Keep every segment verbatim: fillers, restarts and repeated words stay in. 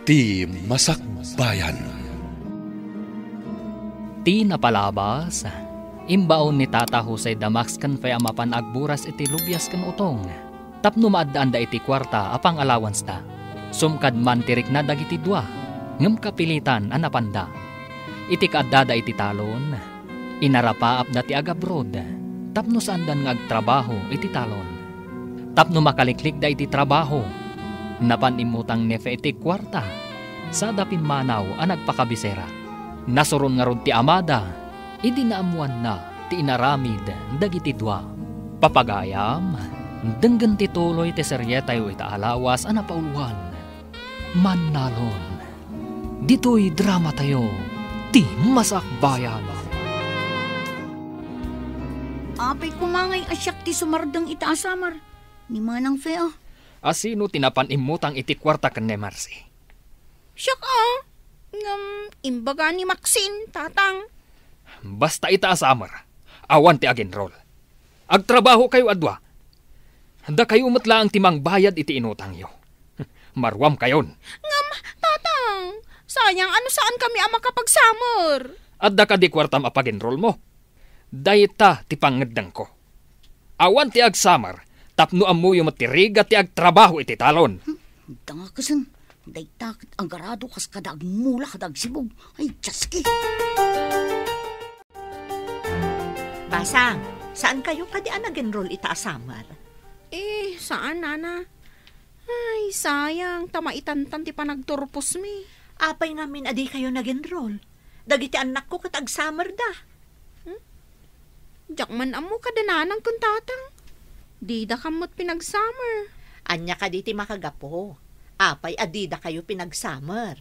Ti Masakbayan. Ti napalabas, imbaon ni Tata Jose da Max ken Fe a mapan agburas iti lubias ken utong tapno maaddaanda iti kuarta a pang-allowance-da. Sumkad man ti rikna dagiti dua, ngem kapilitan a napanda. Iti kaaddada iti talon, inarapaapda ti agabroad tapno saandan nga agtrabaho iti talon. Tapno makaliklikda iti trabaho, napan immutang ni Fe iti kuarta, sada pimmanaw a nagpakabisera. Nasuron ngarud ti amada idi naammoanna ti inaramid dagiti dua. Papagayam, denggen ti tuloy ti serietayo ita a lawas a napauluan, Mannalon. Ditoy dramatayo, Ti Masakbayan. Apay koma ngay a siak ti sumardeng ita a summer, ni Manang Fe a. A sino ti napan immutang iti kuarta ken ni Marcy? Siak a. Ngem imbaga ni Maxine, Tatang. Basta ita a summer, awan ti agenrol. Agtrabahokayo a dua. Dakayo met laeng ti mangbayad iti inutangyo. Maruamkayon. Ngem, Tatang, sayang a no saankami a makapag-summer. Adda kadi kuartam a pag-enrollmo? Dayta ti pangngeddengko. Awan ti ag-summer tapno ammoyo met ti rigat ti agtrabaho iti talon. Hmm, dangakasen, dayta ket agarado kas kada agmula kada agsibug. Ay, Dios ki! Basang, saankayo kadi a nag-enroll ita a summer? Eh, saan, Nana. Ay, sayang, ta maitantan ti panagturposmi. Apay ngamin a dikayo nag-enroll? Dagiti annakko ket ag-summerda. Hmm? Diak man ammo kada nanang ken tatang. Didakam met pinag-summer. Ania kadi ti makagapu? Apay a didakayo pinag-summer?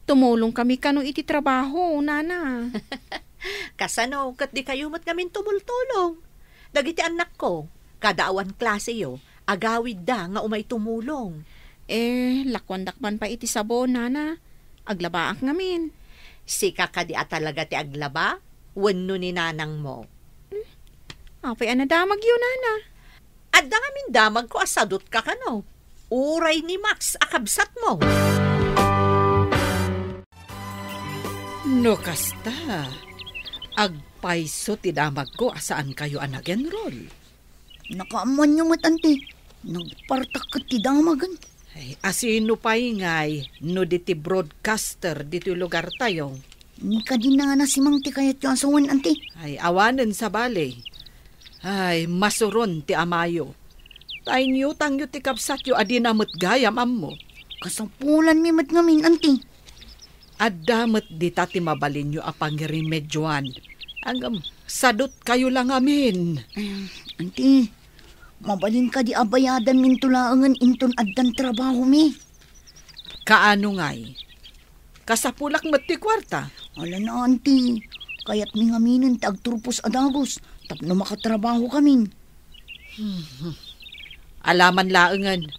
Tumulongkami kano iti trabaho, Nana. Kasano ket dikayo met ngamin tumultulong? Dagiti annakko, kada awan klaseyo, agawidda nga umay tumulong. Eh, lakuandak man pay iti sabon, Nana. Aglabaak ngamin. Sika kadi a talaga ti aglaba? Wenno ni nanangmo? Hmm? Apay a nadamagyo, Nana? Adda ngamin damagko a sadutka kano. Uray ni Max a kabsatmo. No kasta, agpayso ti damagko a saankayo a nag-enroll. Nakaammoanyo met, Auntie. Nagpartak ket ti damagen. Ay, asino pay ngay no di ti broadcaster ditoy lugartayo? Ni kadi Nana Simang ti kayatyo a sawen, Auntie? Ay, awanen sabali. Ay, masuron ti amayo. Ta inyutangyo ti kabsatyo a dina met gayam ammo. Kasapulanmi met ngamin, Auntie. Adda met dita ti mabalinyo a pangiremedioan. Ngem, sadutkayo la ngamin. Em, Auntie, mabalin kadi a bayadanminto laengen inton addan trabahomi? Kaano ngay? Kasapulak met ti kuarta. Ala na, Auntie. Kayatmi ngaminen ti agturpos a dagus tapno makatrabahokamin. Alaman laengen.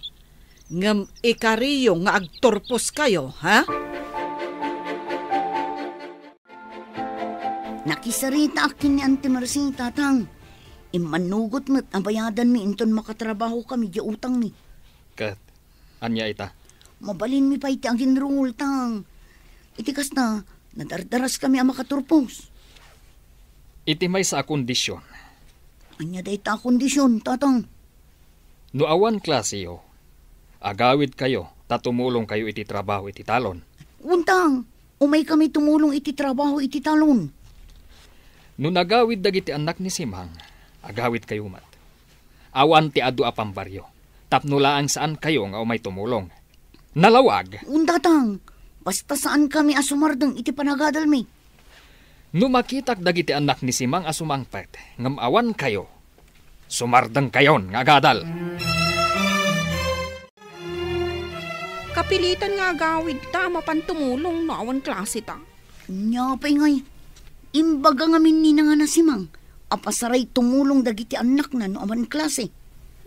Ngem ikariyo nga agturposkayo, ha? Nakisaritaak ken ni Auntie Mercy, Tatang. Immannugot met a bayadanmi inton makatrabahokami diay utangmi. Ket ania ita? Mabalinmi pay ti aginruol, Tang. Iti kasta, nadardaraskami a makaturpos. Iti maysa a kondision. Ania dayta a kondision, Tatang? No awan klaseyo, agawidkayo ta tumulongkayo iti trabaho iti talon. Untang, umaykami tumulong iti trabaho iti talon. No nagawid dagiti annak ni Simang, agawidkayo met. Awan ti adu a pambaryo, tapno laeng saankayo nga umay tumulong. Nalawag. Undatang, basta saankami a sumardeng iti panagadalmi. No makitak dagiti annak ni Simang a sumangpet, ngem awankayo, sumardengkayon nga agadal. Kapilitan nga agawidta a mapan tumulong no awan klaseta. Nia pay ngay, imbaga ngamin ni Nana Simang a pasaray tumulong dagiti annakna no awan klase.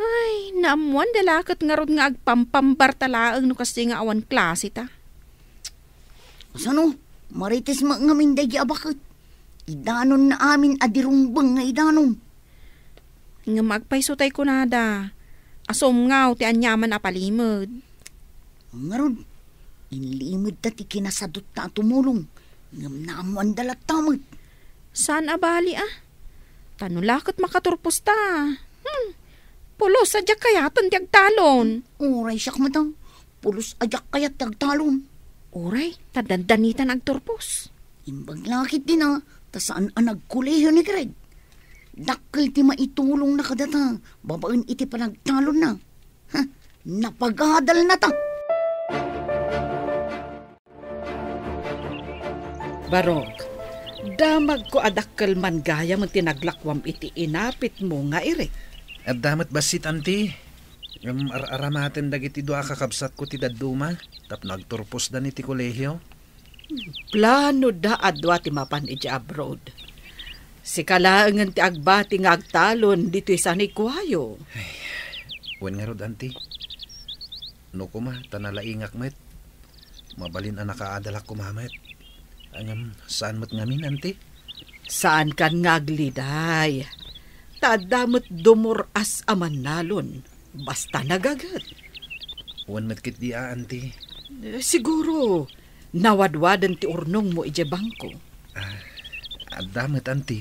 Ay, naammoanda la ket ngarud nga agpampambarta laeng no kasdi nga awan klaseta. Kasano? Marites met ngamin daydi a baket. Idanonna amin a di rumbeng nga idanon. Ngem agpayso tay kunada, asumngaw ti aniaman a palimed. Ngarud, Inlimedda ti kinasadutta a tumulong, ngem naammoanda latta met. Saan a bali, a? Ta no la ket makaturposta, hmm, pulos a diak kayaten ti agtalon. Uray siak met, a. Pulos a diak kayat ti agtalon. Uray, ta dandanitan agturpos. Imbag la ketdin, a, ta saan a nagkolehiyo ni Greg. Dakkel ti maitulongna kadata babaen iti panagtalonna. Ha, napagadalnata. Barok, damagko a dakkel man gayam ti naglakuam iti inapitmo nga Eric. Adda met bassit, anti. Ngem ar-aramaten dagiti dua a kakabsatko ti dadduma tapno agturposdan iti kolehio. Planoda a dua ti mapan idiay abroad. Sika laengen ti agbati nga agtalon ditoy San Juanio. Ay, wen ngarud, anti. No koma, ta nalaingak met. Mabalin a nakaadalak koma met. Ngem saan met ngamin, anti? Saankan nga agliday. Ta adda met dumur-as a mannalon. Basta nagaget. Wen met ketdi a, anti. Eh, siguro, nawadwaden ti urnongmo idiay bangko. Ah, adda met, anti.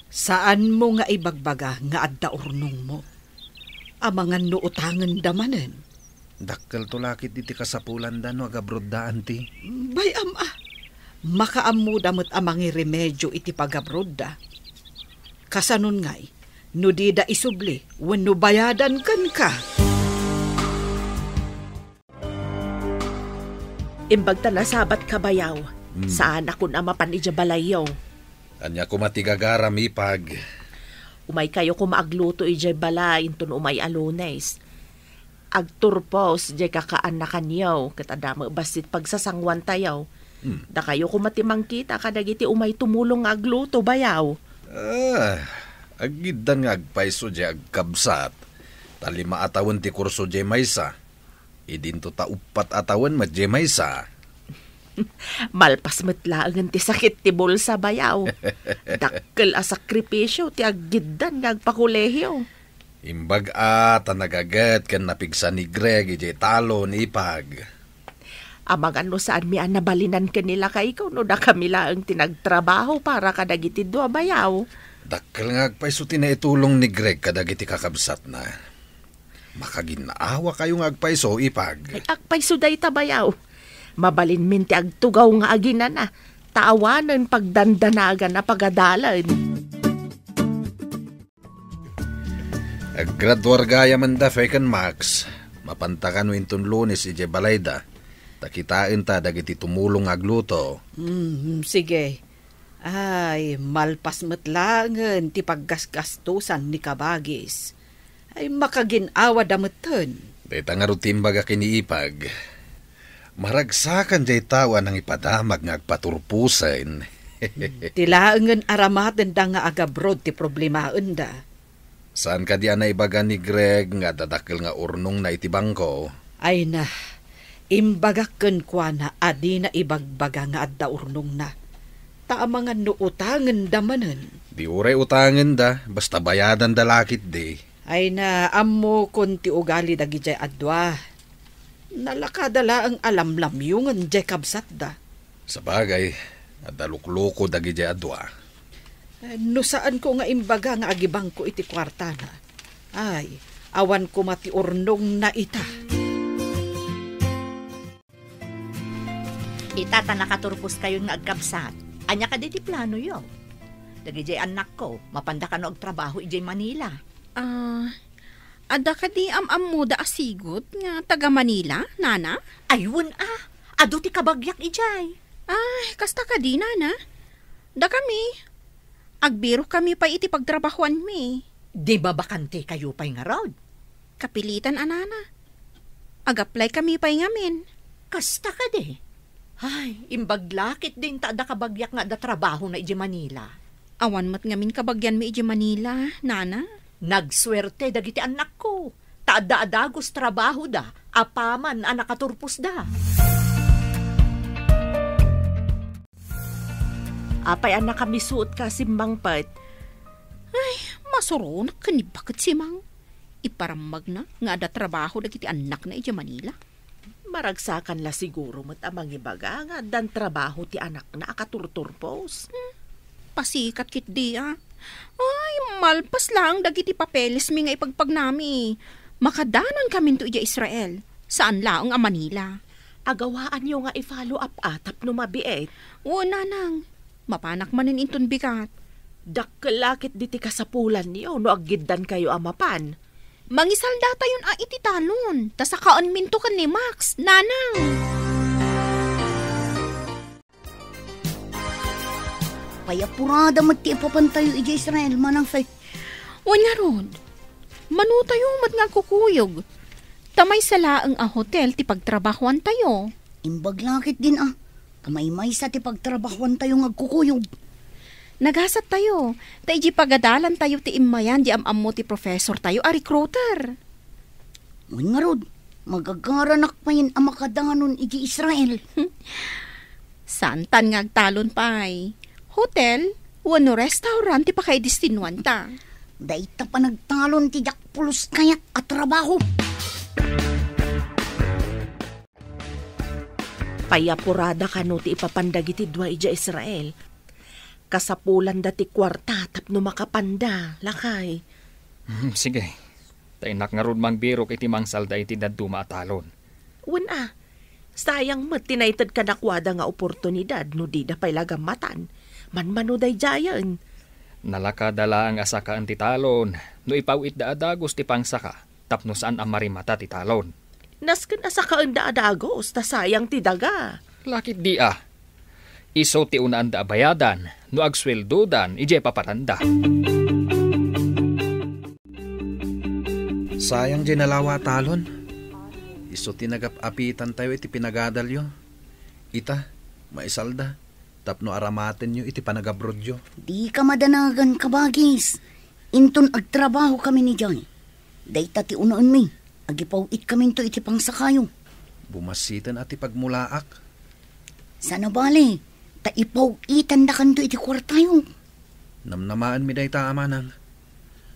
Saanmo nga ibagbaga nga adda urnongmo? Amangan no utangenda manen. Dakkelto la ketdi ti kasapulanda no agabrodda, anti. Bay-am a. Makaammoda met a mangiremedio iti pagabrodda. Kasanon ngay, no dida isubli wenno bayadan kenka? Imbag ta nasabatka, bayaw. Hmm. Saanakon a mapan idiay balayyo. Ania koma ti gagaram, ipag? Umaykayo koma agluto idiay balay inton umay a Lunes. Agturpos diay kakaanakanyo, ket adda met bassit pagsasanguantayo. Hmm. Dakayo koma ti mangkita kadagiti umay tumulong nga agluto, bayaw. Ah, aggiddan nga agpayso diay agkabsat. Ta lima a tawen ti kurso diay maysa. Idinto ta uppat a tawen met diay maysa. Malpas met laengen ti sakit ti bulsa, bayaw. Dakkel a sakripisio ti aggiddan nga agpakolehio. Imbag a ta nagaget ken napigsa ni Greg idiay talon, ipag. Amangan no saanmi a nabalinan ken ni lakayko no dakami laeng ti nagtrabaho para kadagiti dua, bayaw. Dakkel nga agpayso ti naitulong ni Greg kadagiti kakabsatna. Makaginnaawakayo nga agpayso, ipag. Ay, agpayso dayta, bayaw. Mabalinmin ti agtugaw nga aginana, ta awanen pagdandanagan a pagadalan. Aggraduar gayam da, Fek ken Max. Mapanta kano inton Lunes idiay balayda. Ta kitaenta dagiti tumulong nga agluto. Hmm, sige. Ay, malpas met laengen ti paggasgastosan ni kabagis. Ay, makagin-awada metten. Dayta ngarud ti imbaga ken ni ipag. Maragsakan diay tao a nangipadamag nga agpaturposen. Ti laengen aramatenda nga agabroad ti problemaenda. Saan kadi a naibaga ni Greg nga adda dakkel nga urnongna iti bangko? Ay na, imbagak kenkuana a dina ibagbaga nga adda urnongna. Ta amangan no utangenda manen. Di uray utangenda, basta bayadanda la ketdi. Ay na, ammokon ti ugali dagidiay a dua. Nalakada laeng a lamlamyongen diay kabsatda. Sabagay, adda lukluko dagidiay a dua. Eh, no saanko nga imbaga nga agibangko iti kuartana, ay, awan koma ti urnongna ita. Ita ta nakaturposkayon nga agkabsat. Ania kadi ti planoyo? Dagidiay annakko, mapanda kano agtrabaho idiay Manila. Ah, adda kadi am-ammoda a sigud nga taga Manila, nana? Ay, wen a. Adu ti kabagiak idiay. Ay, kasta kadi, nana? Dakami, agbirok kami pay iti pagtrabahoanmi. Di mabakantekayo pay ngarud? Kapilitan a, nana. Ag-apply kami pay ngamin. Kasta kadi? Ay, imbag la ketdin ta adda kabagiak nga adda trabahona idiay Manila. Awan met ngamin kabagianmi idiay Manila, nana. Nagsuerte dagiti annakko, ta adda a dagus trabahoda apaman a nakaturposda. Apay a nakamisuotka a simmangpet? Ay, masuronak ken ni baket Simang. Iparammagna nga adda trabaho dagiti annakna idiay Manila. Naragsakan la siguro met a mangibaga nga addan trabaho ti anakna a katurturpos. Hmm, pasikat ketdi a. Ay, malpas laeng dagiti papelesmi nga ipagpagnami. Makadanonkaminto idiay Israel. Saan laeng a Manila. Agawaanyo nga i-follow up a tapno mabiit. Wen, nanang. Mapanak manen inton bigat. Dakkel la ketdi ti kasapulanyo no aggiddankayo a mapan. Mangisaldatayon a iti talon, ta sakaenminto ken ni Max, nanang. Pay apurada met ti ipapantayo idiay Israel, Manang Fe. Wen ngarud, manotayo met nga agkukuyog. Ta maysa laeng a hotel ti pagtrabahoantayo. Imbag la ketdin a, ta maymaysa ti pagtrabahoantayo nga agkukuyog. Nagasattayo, ta idiay pagadalantayo ti immayan di am-ammo ti professortayo a recruiter. Wen ngarud, magagaranak payen a makadanon idiay Israel. Saantan nga agtalon pay. Hotel wenno restaurant ti pakaidestinoanta. Dayta panagtalon ti diak pulos kayat a trabaho. Pay apurada kano ti ipapan dagiti dua idiay Israel. Kasapulanda ti kuarta tapno makapanda, lakay. Hmm, sige. Ta innak ngarud mangbirok iti mangsalda iti dadduma a talon. Wen a, sayang met ti naited kadakuada nga oportunidad no dida pay la gammatan. Manmano daydiayen. Nalakada laeng a sakaen ti talon no ipaw-itda a dagus ti pangsaka tapno saan a marimata ti talon. Nasken a sakaenda a dagus ta sayang ti daga. Lakit di a. Isu ti unaanda a bayadan no agsueldodan idiay paparanda. Sayang diay nalawa a talon. Isu ti nagap-apitantayo iti pinagadalyo. Ita, maisalda, tapno aramatenyo iti panagabrodyo. Dika madanagan, kabagis. Inton agtrabahokami idiay, dayta ti unaenmi, agipaw-itkaminto iti pangsakayo. Bumassiten a ti pagmulaak. Saan a bale, ta ipaw-itandakanto iti kuartayo. Namnamaenmi dayta, amanang.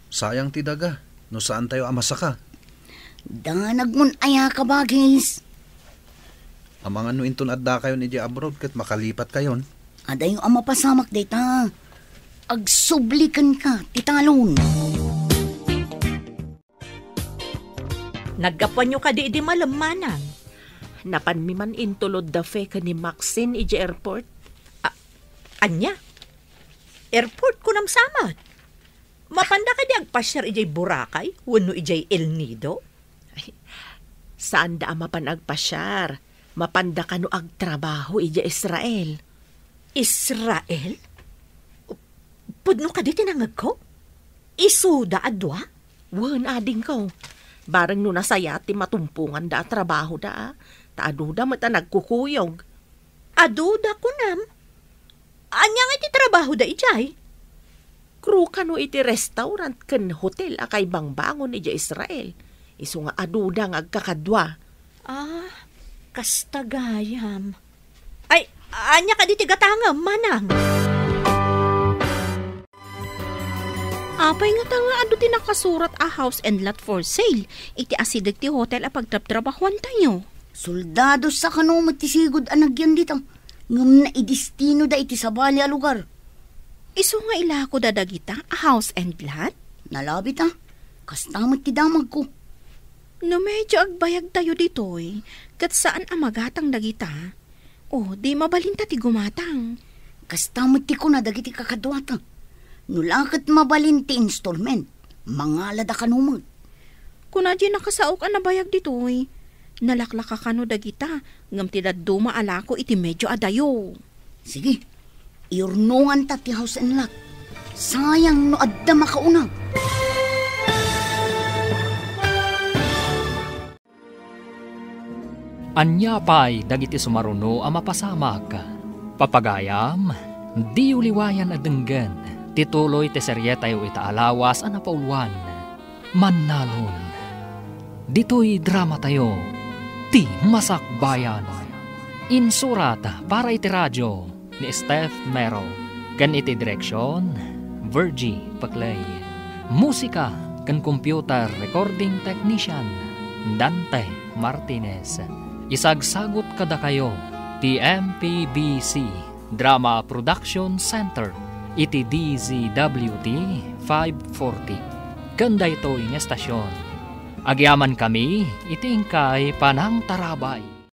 Sayang ti daga no saantayo a masaka. Danagmon aya, kabagis. Amangan no inton addakayon idiay abroad ket makalipatkayon. Adayo a mapasamak dayta. Agsubli kenka ti talon. Naggapuanyo kadi idi malem, manang? Napanmi man intulod da Fe ken ni Maxine idiay airport. A-, ania? Airport, kunam sa met? Mapanda kadi agpasiar idiay Boracay wenno idiay El Nido? Ay, saanda a mapan agpasiar. Mapanda kano agtrabaho idiay Israel. Israel? Pudno kadi ti nangegko? Isuda a dua? Wen, adingko. Bareng no nasayaat ti matumponganda a trabahoda, a, ta aduda met a nagkukuyog. Aduda, kunam? Ania ngay ti trabahoda idiay? Crew kano iti restaurant ken hotel a kaibangbangon idiay Israel. Isu nga aduda nga agkakadua. Ah, kasta gayam. Ay, ania kadi ti gatangem, manang? Apay ngata nga adu ti nakasurat a house and lot for sale iti asideg ti hotel a pagtrabtrabahoantayo? Soldado sa kano met ti sigud a nagyan dita, ngem naidestinoda iti sabali a lugar. Isu nga ilakoda dagita a house and lot? Nalabit a, kasta met ti damagko. No medyo agbayagtayo ditoy, ket saan a magatang dagita, o di mabalinta ti gumatang. Kasta met ti kuna dagiti kakaduata. No la ket mabalin ti installment, mangalada kano met. Kuna diay nakasaok a nabayag ditoy, nalaklaka kano dagita, ngem ti dadduma a lako iti medyo a dayo. Sige, iurnonganta ti house and lot. Sayang no adda makauna. Ania pay dagiti sumaruno a mapasamak? Papagayam, diyo liwayan a denggen ti tuloy ti serietayo ita a lawas a napauluan, Mannalon. Ditoy dramatayo, Ti Masakbayan. Insurat para iti radio ni Steph Mero, ken iti direksion, Virgie Paclay. Musika ken computer recording technician, Dante Martinez. Isagsagut kadakayo ti M P B C Drama Production Center iti D Z W T five forty ken daytoy nga estasion. Agyamankami iti inkay panangtarabay.